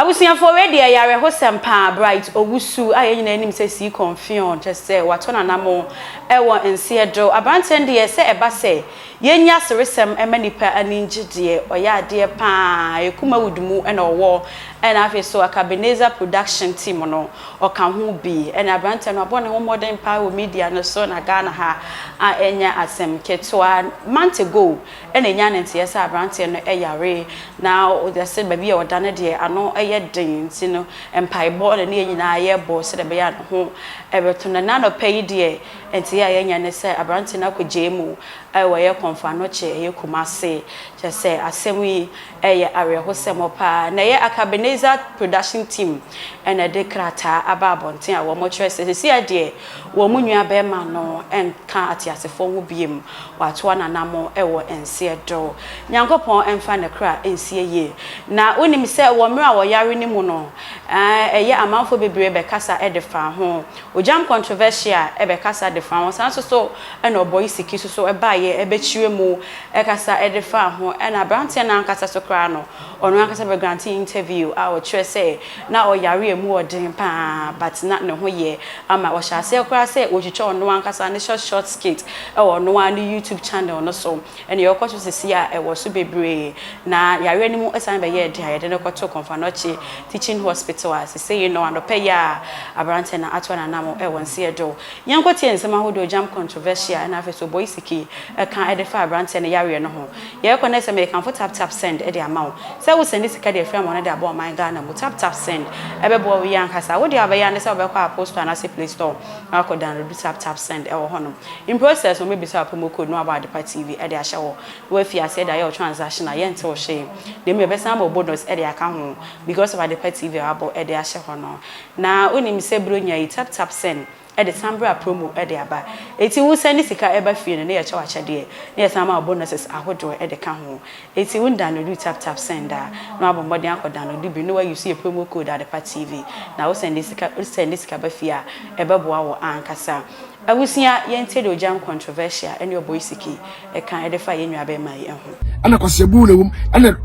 Abusuafoɔ wei deɛ ɛyɛ awerɛhosɛm paa Bright Owusu a yɛn nyinaa nim sɛ Sii Kɔnfion kyerɛ sɛ watɔ nanamo wɔ nseɛ do. Aberanteɛ no deɛ sɛ ɛba sɛ yɛnyi aseresɛm ma nnipa ani ngye deɛ ɔyɛ adeɛ paa Kumawood mu na ɔwɔ ɛna afei so Akabenezer production team no ɔka ho bi ɛna aberanteɛ no abɔ ne ho mmɔden paa wɔ media no so na Ghana ha a ɛnyɛ asɛm ketewa. Month ago na ɛnyaa ne nteɛ sɛ aberanteɛ no yare na yɛse baabi a ɔda no deɛ ano yɛ den nti no mpaebɔ na ne yɛn nyinaa yɛbɔ sɛdeɛ ɛbɛyɛ a ne ho bɛtɔ no. Ɛnnɛ anɔpa yi deɛ nteɛ a yɛanya ne sɛ aberanteɛ no akɔgyae mu wɔ ɛyɛ Komfo Anokye ɛyɛ Kumase. Kyerɛ sɛ asɛm yi yɛ awerɛhosɛm paa. Na ɛyɛ Akabenezer Production Team na ɛde krataa aba abɔnten a wɔkyerɛ sɛ seesei deɛ wɔn nua barima no nka ateasefoɔ ho biom. Watoa n'anamɔ wɔ nseɛ do. Nyankopɔn mfa ne kra nsie yie. Na wonim sɛ wɔ mmerɛ a wɔyare no mu no, ɛyɛ amanfoɔ bebree bɛkasa de faa ho. Ogyam Controversial bɛkasa de faa ho. Saa nso so na Ɔbɔi Siki nso so baeɛ bɛkyerɛ mu kasa de faa ho. Ɛna aberanteɛ no ankasa so koraa no, Ɔno ankasa bɛ grante interview a ɔkyerɛ sɛ na ɔyare a ɛmu ɔden paa but na ne ho yɛ ama ɔhyɛ aseɛ koraa sɛ ɔtwitwa ɔno ankasa ne short short skit wɔ ɔno ara ne YouTube channel no so ɛneɛ ɔkɔ so sisi a ɛwɔ so bebree na yareɛ no mu san bɛyɛɛ den a yɛde no kɔtoo Komfo-Anokye Teaching Hospital a sesei no anɔpa yi a aberanteɛ no atoa n'anam wɔ nseɛ do. Yɛnkɔ tie nsɛm ahodoɔ Jam Controversial ɛna afei so Boysiki ɛka de fa aberanteɛ no yareɛ no ho. Yɛrekɔ nnɛ sɛ merekamfo tap tap send de ama wo. Sɛ wo sɛnde sika de afiri amɔne de aba ɔman Ghana mu, tap tap send ɛbɛboa wo yie ankasa. Wo deɛ wobɛyɛ ara ne sɛ wobɛkɔ Apple store anaasɛ Play store na wakɔ download tap tap send ɛwɔ hɔnom. In process no wɔbɛbisa wo promo code na wabɔ Adepa TV de ahyɛ hɔ na wafi aseɛ de ayɛ wo transaction a yɛnte wo hwee na mmom yɛbɛsan ama wo bonus de aka ho because of Adepa TV a wabɔ de ahyɛ hɔ no. Na wonim sɛ Buronya yi tap tap send de san bra promo de aba. Enti wo sɛnde sika ɛba fie no na yɛkyɛ wo akyɛdeɛ na yɛsan ma wo bonuses ahodoɔ de ka ho. Enti wo download tap tap send a na wabɔ mmɔden akɔ download bi na wa use yɛ promo code Adepa TV na wo sɛnde sika wo sɛnde sika ba fie a ɛbɛboa wo ankasa. Abusua yɛntie deɛ Ogyam Controversial ɛne Oboisiki ɛka de fa yɛn nua bɛɛma yi ho. Ɛna kwasiabu na ɛwom ɛna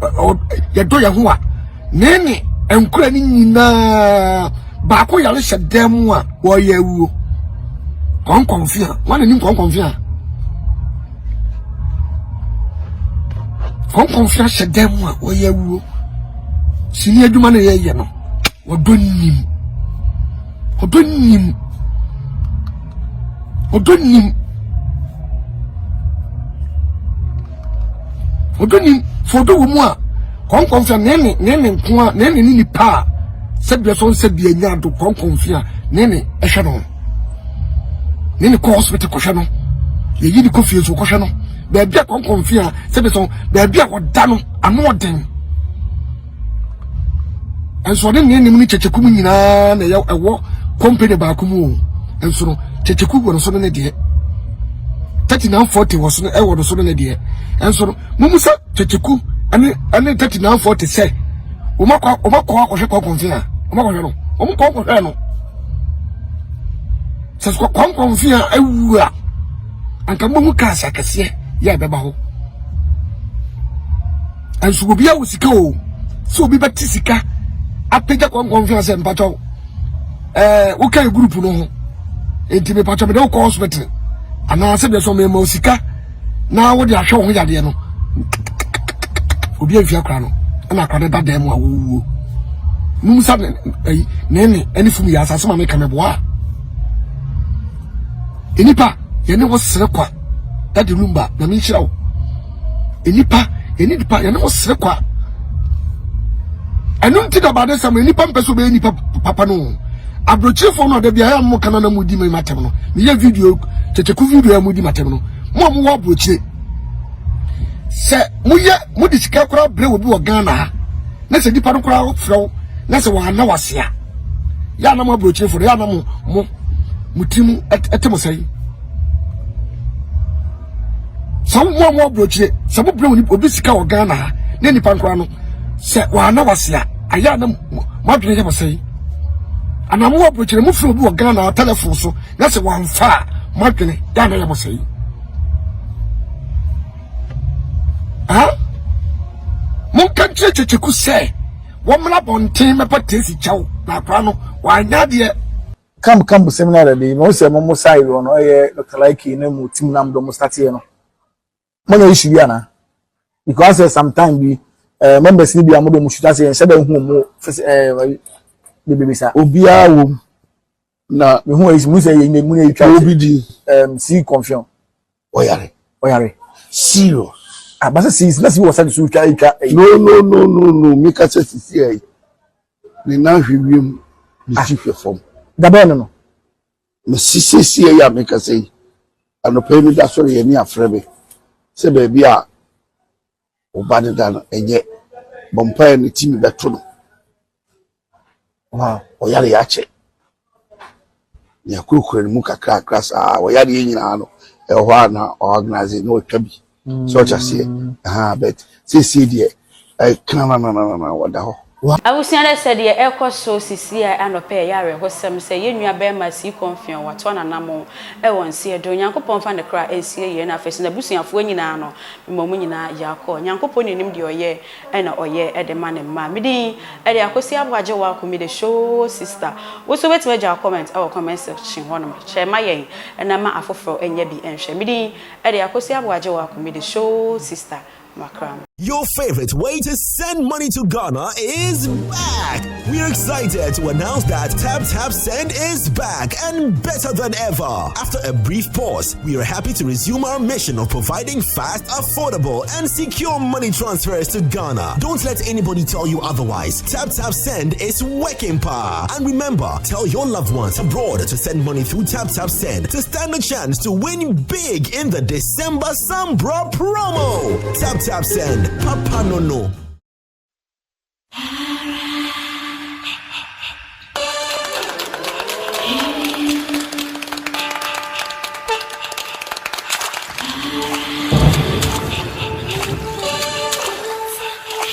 yɛdɔ yɛn ho a ne ne nkura ne nyinaa baako yare hyɛ dan mu a wɔyɛ awuo kɔnkɔnfe a wɔn anim kɔnkɔnfe a kɔnkɔnfe ahyɛ dan mu a wɔyɛ awuo sini adwuma na yɛyɛ no wɔdɔ nim wɔdɔ nim wɔdɔ nim wɔdɔ nim fo ɔdɔ wɔ mu a kɔnkɔnfe a nene nene nko a nene ne nipa a sɛdeɛ sɔn sɛ bia nya do kɔnkɔnfe a nene ɛhwɛ no nene kɔ hospital kɔhwɛ no yɛyi ne kɔ fie nso kɔhwɛ no baabi a kɔnkɔnfe a sɛdeɛ sɔn baabi a wɔda no ano ɔden. Nso ɔne ne nim ne kyekyeku mu nyinaa na ɛyɛ ɛwɔ company baako mu o. Nso no kyekyeku wɔ no so no ne deɛ. 3940 wɔ so no ɛwɔ no so no ne deɛ. Nso no mumu sɛ kyekyeku ɛne ɛne 3940 sɛ wɔn akɔ wɔn akɔ akɔhwɛ kɔnkɔnfe a wɔn akɔhwɛ no wɔn kɔ akɔhwɛ no. Sɛ kɔnkɔnfe a awu a anka mo hu cars akɛseɛ yɛ ɛbɛba hɔ. Nso obi awɔ sika o sɛ obi bɛte sika apagya kɔnkɔn fi asɛ mpakyɛw ɛɛ woka yɛ group no ho nti mepakyɛw mede wokɔ hospital anaasɛ deɛ sɛ mema wo sika na wode ahwɛ wo ho yadeɛ no obi amfi akora no ɛna akora no da dan mu a wɔwuo mum sa ne ne ɛne fum yɛ asase ma meka meboa nnipa yɛne wo sere kwa dade lumba na menhyira wo nnipa yɛne nipa yɛne wo sere kwa ɛno nti na baade sɛ mo nnipa mpɛ sɛ ɔbɛyɛ nipa papa no aburokyerefoɔ no ɔda bi ayɛ mo kana na mo di mi matɛm no meyɛ video kyekyeku video a mo di matɛm no mo a mo wɔ aburokyire sɛ moyɛ mo de sika koraa brɛ obi wɔ Ghana ha na sɛ nipa no koraa frɛ wo na sɛ wɔana wase a yɛ anam aburokyerefo no yɛ anam mo mo tirim ɛte mo sɛn sɛ mo a mo aburokyire sɛ mo brɛ obi sika wɔ Ghana ha na nipa nkora no sɛ wɔana wase a ayɛ anam mo adwene yɛ mo sɛn anam mo aburokyire mo frɛ obi wɔ Ghana telefon so na sɛ wɔamfa a mo adwene yɛ anam yɛ mo sɛn ha monka nkyerɛ kyekyeku sɛ. Wɔmmra abɔnten mmɛpa Tracy kyɛw na akwadaa no wanyɛ adeɛ. Kam kam seminar de me sɛ mo mo side no ɛyɛ Dr. Laiki ne mo team nam do mo start yɛ no. Mo nya issue bi ana? Because sometime bi members ni bi a mo do mo shoot ase nhyɛ da hu mo bebe sa. Obiara wɔ mu na Me hu issue mo sɛ yɛ mu na twa. Obi di Si confion. Ɔyare. Ɔyare. Serious. Ah, basa si na si wɔ side so twa twa. No, no, no, no, no, mi ka sɛ sisi ayi ne nan hwɛ wiem, ne ti hwɛ fam. Dabɛ no no. Me sisi si ayi a mi ka sɛ yi anɔpɛ yi mi da sɔrɔ yɛ ni afrɛ mi sɛ baabi a ɔba ne da no ɛnyɛ bɔnpa yɛ ne ti mi bɛto no. Ɔyare yɛ akyɛ nea kurakura ne mu kakrakra saa ɔyare yɛ nyinaa no ɛwɔ hɔ a na ɔorganize na ɔtwa bi sɛ ɔkyɛ aseɛ ɛhan but siesie deɛ ɛkranananana wɔda hɔ. Abusua no sɛ deɛ ɛkɔ so sisi a anɔpɛ ɛyɛ awerɛhosɛm sɛ yɛn nua bɛrima si kɔnfiɔn watɔ nanam ɛwɔ nseɛ do. Nyankopɔn fa ne kra ɛnsie yɛn na afei so n'abusuafoɔ nyinaa no mmɔ mu nyinaa yɛakɔ. Nyankopɔn n'anim deɛ ɔyɛ ɛna ɔyɛ ɛde ma ne mma. Medin ɛde Akosi Aboagye wɔ akɔ mi de show sister. Wo so wobɛtumi agya comment ɛwɔ comment section hɔnom kyerɛ ma yɛn ɛna ma afoforɔ ɛnyɛ bi ɛnhwɛ. Medin ɛde Akosi Aboagye wɔ akɔ mi de show sister Makram. Your favorite way to send money to Ghana is back. We're excited to announce that Tap Tap Send is back and better than ever. After a brief pause, we are happy to resume our mission of providing fast, affordable, and secure money transfers to Ghana. Don't let anybody tell you otherwise. Tap Tap Send is working power. And remember, tell your loved ones abroad to send money through Tap Tap Send to stand a chance to win big in the December Sambra promo. Tap Tap Send. Papa no no.